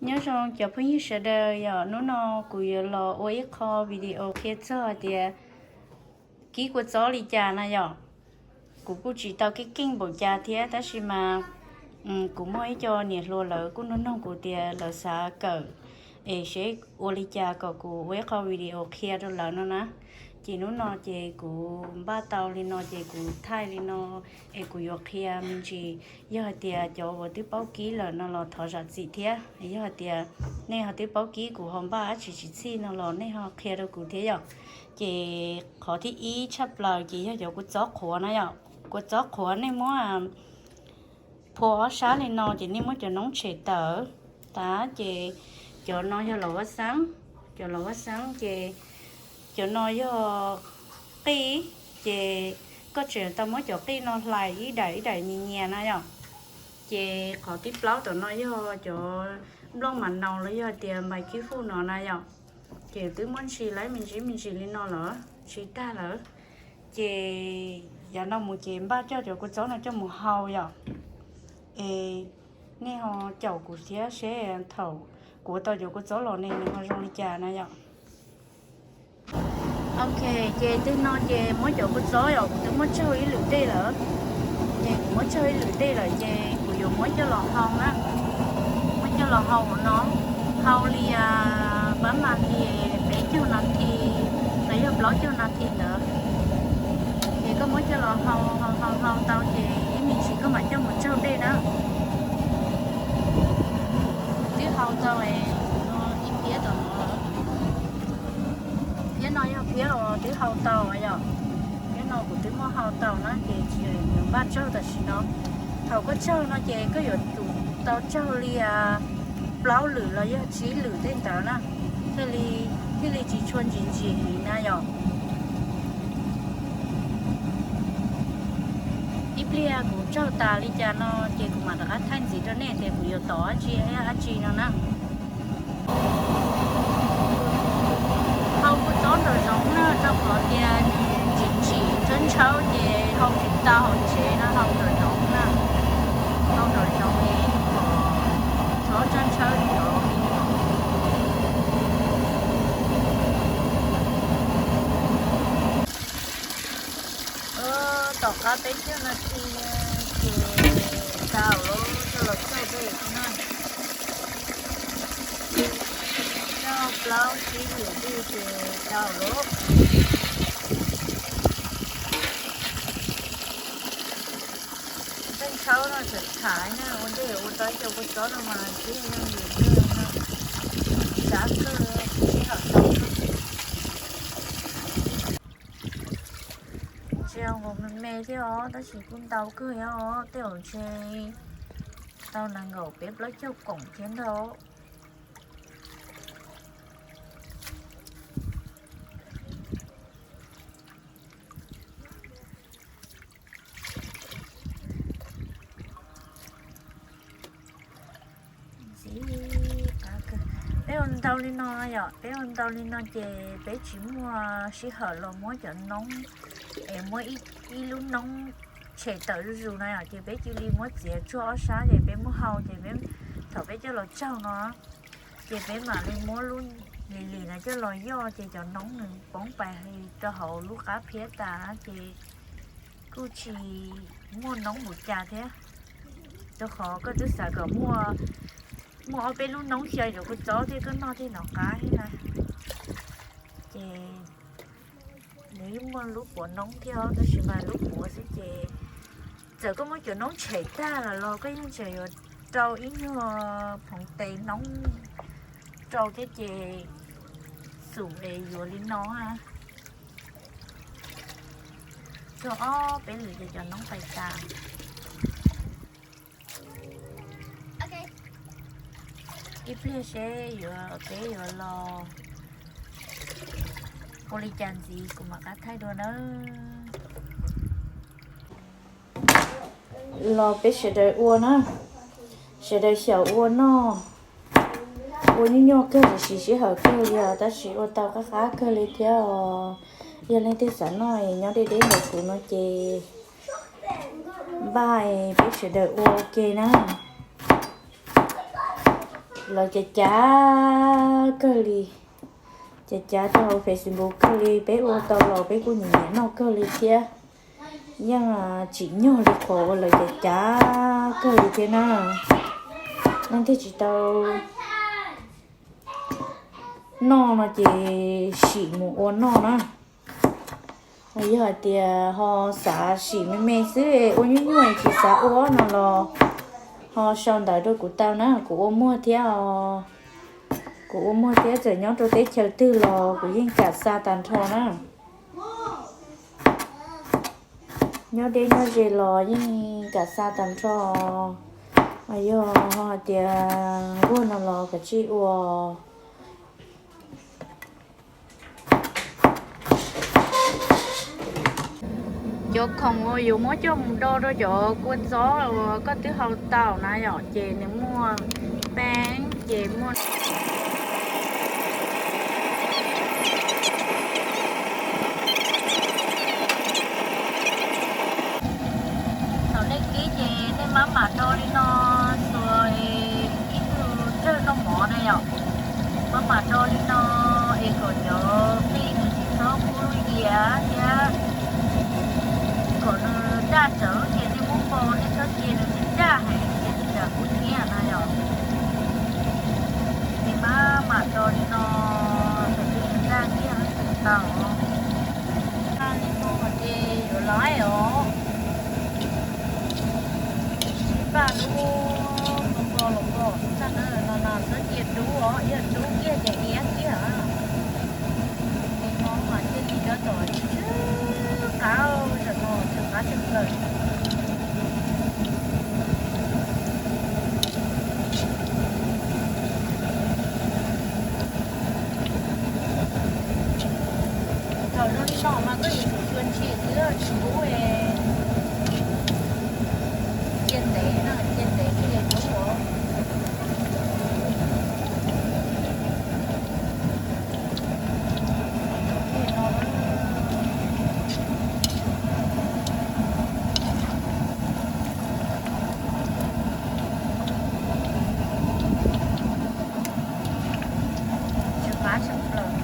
Nyob zoo cov phooj ywg sawv daws yom, hnub no kuv yuav los ua ib qho video qhia txog hais tias kib kua txob li cas na yom. Kuv kuj tsis tau keej keej npaum cas thiab, tab sis mas kuv muaj ib co niam hluas lawv kuj nug nug kuv tias lawv xav kawm es seb ua li cas kom kuv ua ib qho video qhia rau lawv no na. Ces hnub no ces kuv npaj tau li no ces kuv thaij li no es kuv yuav qhia me ntsis. Yog hais tias cov uas twb paub kib lawm no los thov zam txim thiab. Yog hais tias nej ho twb paub kib kuv ho npaj dab tsi tsis txhij no los nej ho qhia rau kuv thiab yom. Ces qhov thib ib tshaj plaws ces yog cov kua txob qhuav na yom. Kua txob qhuav nej muab phua ob sab li no ces nej muab cov noob tshem tawm tas ces cov no yog los vaj xeeb, cov los vaj xeeb ces cov no yog qij, ces koj tseem tau muab cov qij no hlais ib daim ib daim nyias nyias na yom. Ces qhov thib plaub tom no yog cov nplooj mas naus los yog tias npais kib fuj no na yom. Ces twb muab ntsis lawm me ntsis me ntsis li no lawm, ntsis tag lawm. Ces yav no mus ces npaj coj cov kua txob no coj mus hau yom. Es nej ho caum kuv thiab seb thaum kuv ua tau cov kua txob los ne nws ho zoo li cas na yom. Ok, ces tej no ces muab cov kua txob yom, kuv twb muab tsaug ib lwm dej lawm. Ces kuv muab tsaug ib lwm dej lawm ces kuv yuav muab coj los hau na. Muab coj los hau no, hau li pab mas li peb caug nas this los yog plaub caug nas this ntawd. Ces koj muab coj los hau hau hau hau tau ces ib me ntsis koj mam coj mus tsaug dej na. Twb hau tau no ib phiab tom no lawm. Phiab no yog phiab uas twb hau tau yom. Phiab no kuv twb muab hau tau na ces tsis npaj tsaug tam sim no. Thaum koj tsaug no ces koj yuav tsum tau tsaug li plaub lwm los yog tsib lwm tej ntawd na, thiaj li tsis tshua ntsim ntsim heev na yom. Ib pliag kuv tsaug tas li cas no ces kuv mam rov qab thaij ntxiv rau nej tias kuv yuav tov dab tsi dab tsi no na. Hau kua txob nraum zoov na, rau qhov tias nws tsis tsim tsawb ntshaub ces hau tsis tau hauv tsev no, hau nraum zoov na. Hau nraum zoov es kom txhob tsawb ntshaw li os. Tom qab peb caug nas this ces tau lawm, coj los tsaug dej na. Coj plaub tsib lwm dej ces tau lawm. Tej ntshaub no tseem tham na, ua ntej ua tau ib co kua txob no mas tib zoo yus kawg no, sab kawg, sib los tau kawg. Tsis yog nkaus me me thiab os, tab sis kuj ntau kawg thiab os, tej zaum ntshe tau nees nkaum peb plaub caug koom thiab ntag. Peb ua ntau li no yom, peb ua ntau li no ces peb tsis muaj sij hawm los muab cov noob es muab ib lub noob tshem tawm zuj zus na yom, ces peb cia li muab txiav tsuag ob sab ces peb muab hau ces peb, thaum peb coj los tsaug no ces peb mam li muab lub lim lim no coj los yoj ces cov noob nws poob pais rau hauv lub qab phiab tas ces kuj tsis muaj noob mus cas thiab. Rau qhov koj twb xav kom muaj, muaj ob peb lub noob xyaw cov kua txob thiab koj noj thiaj hnov qab thiab na. Ces nws yeej muaj lub puav noob thiab os, tab sis mas lub puav xwb ces txawm koj muab cov noob tshem tag lawm los koj yeej tseem yuav rau ib nyuag phoov tes noob rau thiab ces xum es yuav li no. Tsuag ob peb lwm ces cov noob pais tas. Ib pliag seb yuav, peb yuav los ua li cas ntxiv kuv mam qab thaij dua nawb. Los peb sawv daws ua na, sawv daws xyaum ua noj. Ua nyuaj nyuaj kawg tiam sis sij hawm kawg li os, tab sis ua tau qab qab kawg li thiab os. Yog leej twg xav noj es nyob deb deb ntawm kuv no ces npaj es peb sawv daws ua ua ke na. Lawv cav cav kawg li, cav cav rau hauv Facebook kawg li, peb ua tau los peb kuj nyiam nyiam noj kawg li thiab. Yeej tsim nyog li qhov uas lawv cav cav kawg li thiab na. Leej twg tsis tau noj no ces sim mus ua noj na. Yog hais tias ho xav sim me me xwb, ua nyuaj nyuaj tsis xav ua no los ho sau ntawv rau kuv tau na, kuv ua muag thiab. Kuv ua muag thiab, txawm nyob rau teb chaws twg los kuv yeej kam xa tag nrho na. Nyob deb nyob ze los yeej kam xa tag nrho. Yog hais tias nquag no los kav tsij ua. Cov khoom uas yuav muab coj mus do rau cov kua txob uas koj twb hau tau na yom, ces nws muaj peeb ces muaj. Thaum nej kib ces nej maj mam do li no, xuas ib tug tsawg noj mov na yom. Maj mam do li no es kom cov qij nws tsis txhob kub lub yias thiab kom nws daj tsawv, ces nej muab npau nej txhob cia nws daj heev ces nws tsis kub hnyiab na yom. Ces maj mam do li no, thaum twg nws daj kiag tseem tau. Li no ces yuav laib os. Sib paj dub npo los npo tag na, no no txhob cia dub os, yog dub kiag ces iab kiag. Li no mas thiaj li cov tom tsw qab, zaum no tsw qab tsw plaws. Thaum zoo li no mas koj yuav tsum xyuas ntshis xwb, tsis pub cia ntev no, cia ntev thiaj li dub os. Tsw qab tsw plaws.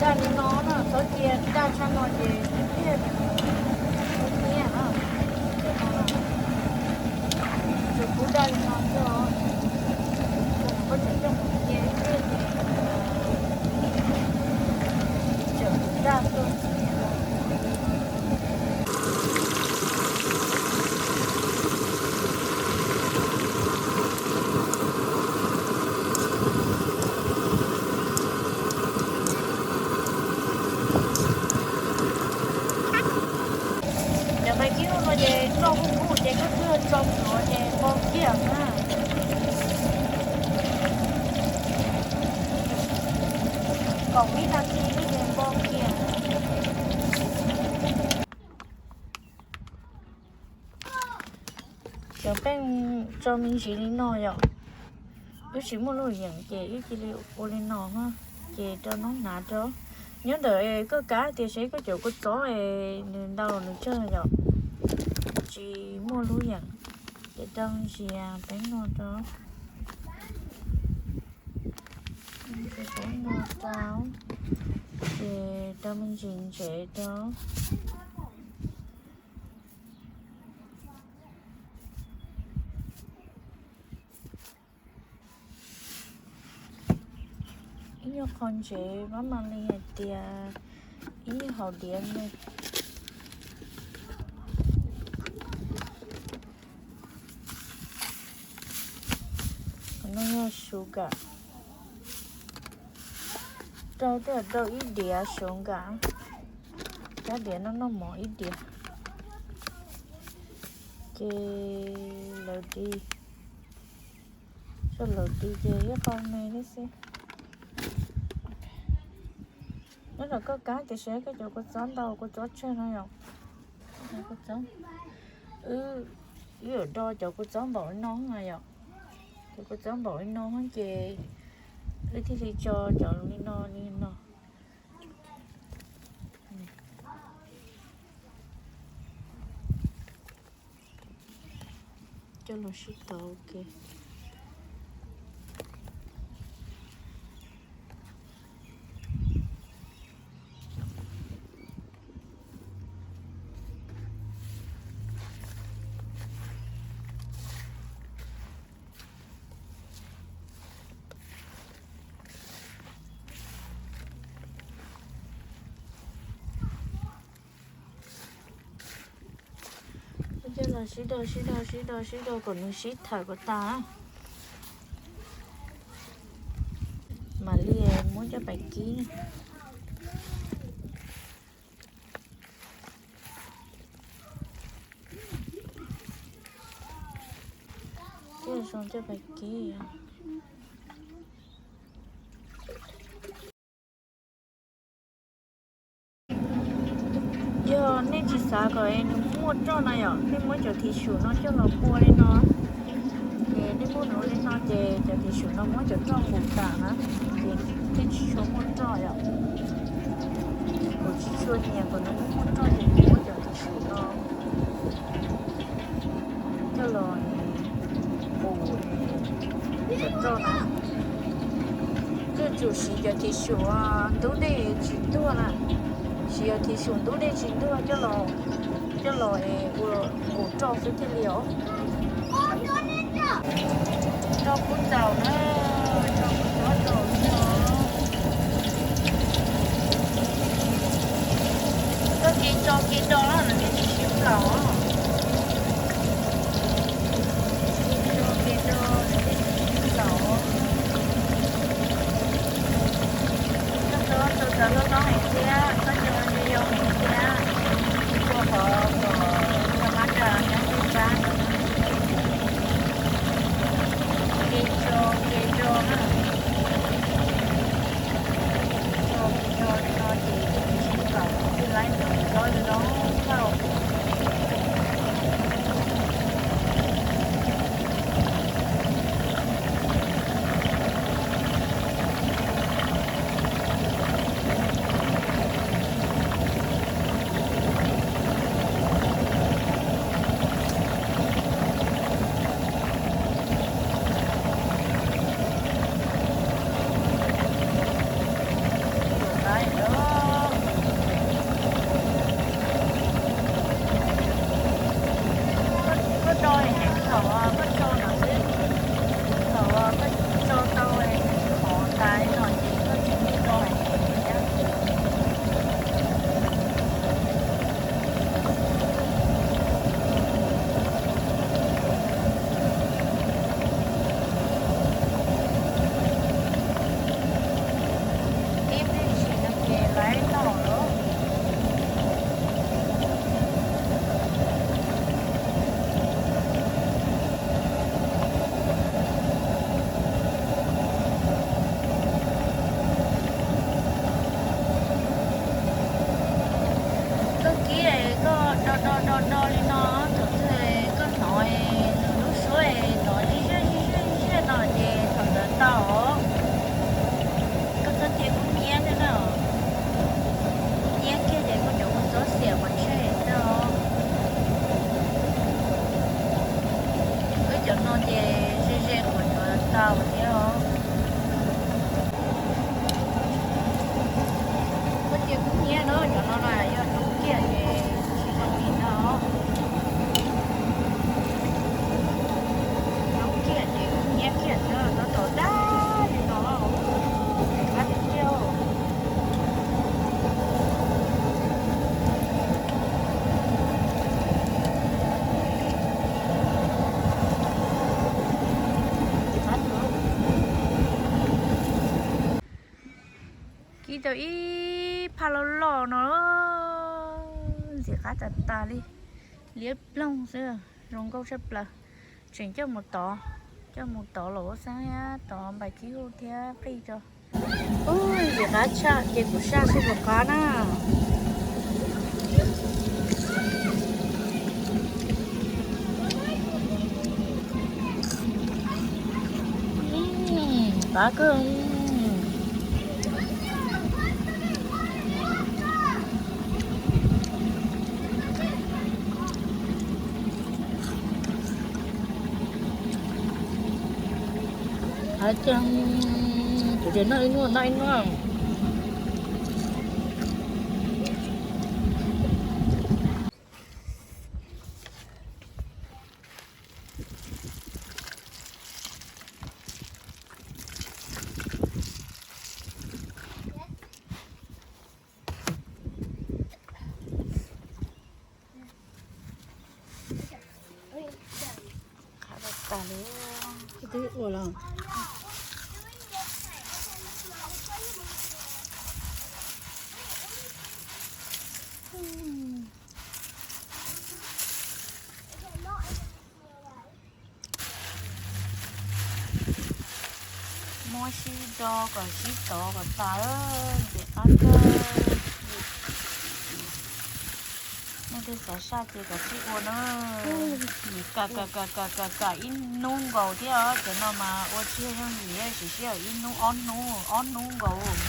Daj li no na, txhob cia daj tshaj no ces tiag tiag kub hnyiab na. Tsuas kub daj li no xwb os. Koj tseem coj mus cia ib pliag ces tseem daj tuaj ntxiv. Cov nqaij kib no ces noj kuj kub ces koj twb tso plhuav ces npo kiag na. Kaum ib nas this xwb ces npo kiag. Cov peej tso me ntsis li no yom, wb tsis muaj lub yeem ces wb cia li ua li no, ces rau noob hnav rau. Nyob ntawm koj kav tias seb koj cov kua txob es nws ntau los nws tsawg yom, tsis muaj lub yeem ces rau ntsis peeb no rau. Peeb no rau, ces rau me ntsis ntsev rau. Ib nyuag qho ntsev mab ma li hais tias ib nyuag hauv diav li. Qhov no yog sugar, rau tej rau ib diav sugar. Kab diav no noj mov ib diav. Ces lawv di, tso lawv di ces ib qho me thiab xwb. Nyob rau koj kab tias seb koj cov kua txob ntau kua txob tsawg no yom. Kua txob, wb, wb yuav do cov kua txob npaum li no na yom. Cov kua txob npaum li no ces wb thiaj li tso cov li no li no. Coj los sib tov ua ke. Coj los sib do sib do sib do sib do kom nws sib thawm kom tas. Mam li muab coj pais kib. Coj zoo coj pais kib. Yog nej tsis xav kom nws muaj roj no yom, nej muab cov thiv sum no coj los pua li no. Ces nej muab nws ua li no ces cov thiv sum no muab cov roj nqus tas na, ces thiaj tsis tshua muaj roj yom. Kuv tsis tshua nyiam kom nws muaj muaj roj ces kuv muab cov thiv sum no coj los nqus cov roj na. Koj tsum siv cov thiv sum ntub dej tsis ntuag na, siv cov thiv sum ntub dej tsis ntuag coj los, coj los es ua nqus roj xwb thiaj li os. Roj kub txaus na, roj kub txaus txaus xwb os. Koj cia tso cia do lawm thiaj tsis sib plaus. Cia tso cia do lawm thiaj tsis sib plaus. Koj tso tso txawv loj loj heev thiab, koj tso zoo zoo heev thiab, tso qhov kom tag mab kas nyob ntuj sab ntawd. Cia tso cia do na. Tso cia do li no ces thiaj tsis sib plaus, thiaj li tau zoo nkauj. Koj do thaum koj tso no xwb, thaum koj tso tau qhov tas no ces koj tsis txhob do heev thiab. Ib pliag sim no ces lawv noj lawm. Koj kib koj do do do do li no, thaum twg koj hnov nws lub suab nrov zij zij zij zij no ces thaum ntawd tau. Koj txhob cia kub hnyiab thiab na. Kub hnyiab kiag ces koj cov kua txob xiam pov tseg thiab os. Wb cov no ces ze ze qhov cov tau thiab os. Koj cia kub hnyiab na, cov no na yog zoo kiag ces tsis zoo li no. Zoo kiag ces kub hnyiab kiag xwb, tab tom dab li no. Qab tiag tiag. Kib tau ib phaj loj loj no. Txiv qab tas tas li, liab ploog xwb, zoo nkauj tshaj plaws. Tseem coj mus tov, coj mus tov los ua xeeb thiab tov npais tsib huj thiab qij tso. Ub, txiv qab tshaj ces kuv saj seb puas qab na. Qab kawg. Qab kawg. Kuv tias noj ib hnub noj ib hnub. Qab tas tas li. Twb ua los. Muab sib do kom sib tov kom tas, ces qab kawg. Nej twg xav saj ces kom sib ua na. Kam kam kam kam kam kam ib hnub nkaus thiab, cov no mas ua tsis yooj yim, sim sij hawm ib hnub ob hnub, ob hnub nkaus.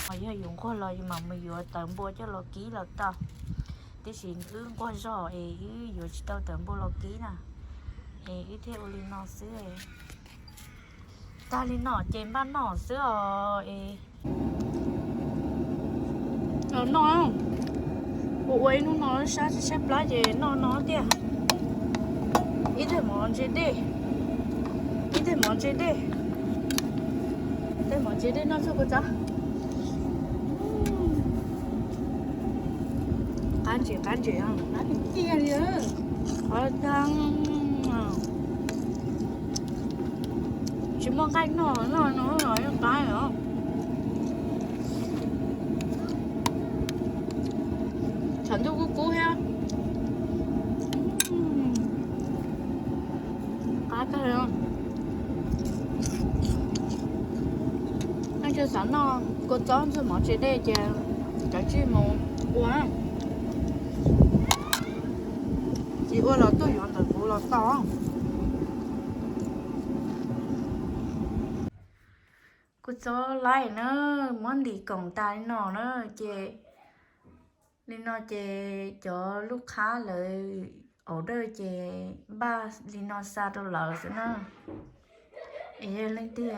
Mas yog yus nquag los yus mam mus yuav tawv npua coj los kib los tau. Tiam sis wb nquag zog es wb yuav tsis tau tawv npua los kib na, es wb thiaj ua li no xwb. Tag li no ces npaj noj xwb os es. Los noj, ua ua ib hnub no sab tsis tshaib plab ces noj no tiag. Ib teg mov ntse dej, ib teg mov ntse dej, ib teg mov ntse dej noj txog kua txob. Qab ntses qab ntses, qab tiag tiag li. Qhov tag, tsis muaj nqaij noj, noj no los yeej qab os. Tshav ntuj kub kub thiab. Qab tag li. Nej twg xav noj kua txob ntxuag mov ntse dej ces kav tsij mus ua. Tsis ua los tuaj yuav ntawm kuv los tau. Kua txob laib na, muab ntim koom tas li no na, ces li no ces cov lub qhab lawv order ces npaj li no xa rau lawv xwb na. Es yog leej twg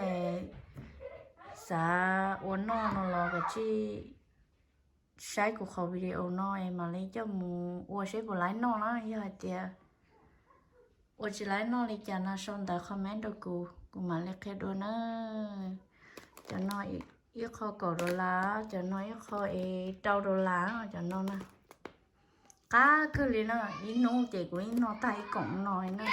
xav ua noj no los kav tsij saib kuv qhov video no es mam li coj mus ua seb puas laib noj na. Yog hais tias ua tsis laib noj li cas no sau ntawv comment rau kuv, kuv mam li qhia dua na. Cov no ib qho kaum dollar, cov no ib qho es rau dollar, cov no na. Qab kawg li na, ib hnub ces kuv yeej noj tag ib koom no na.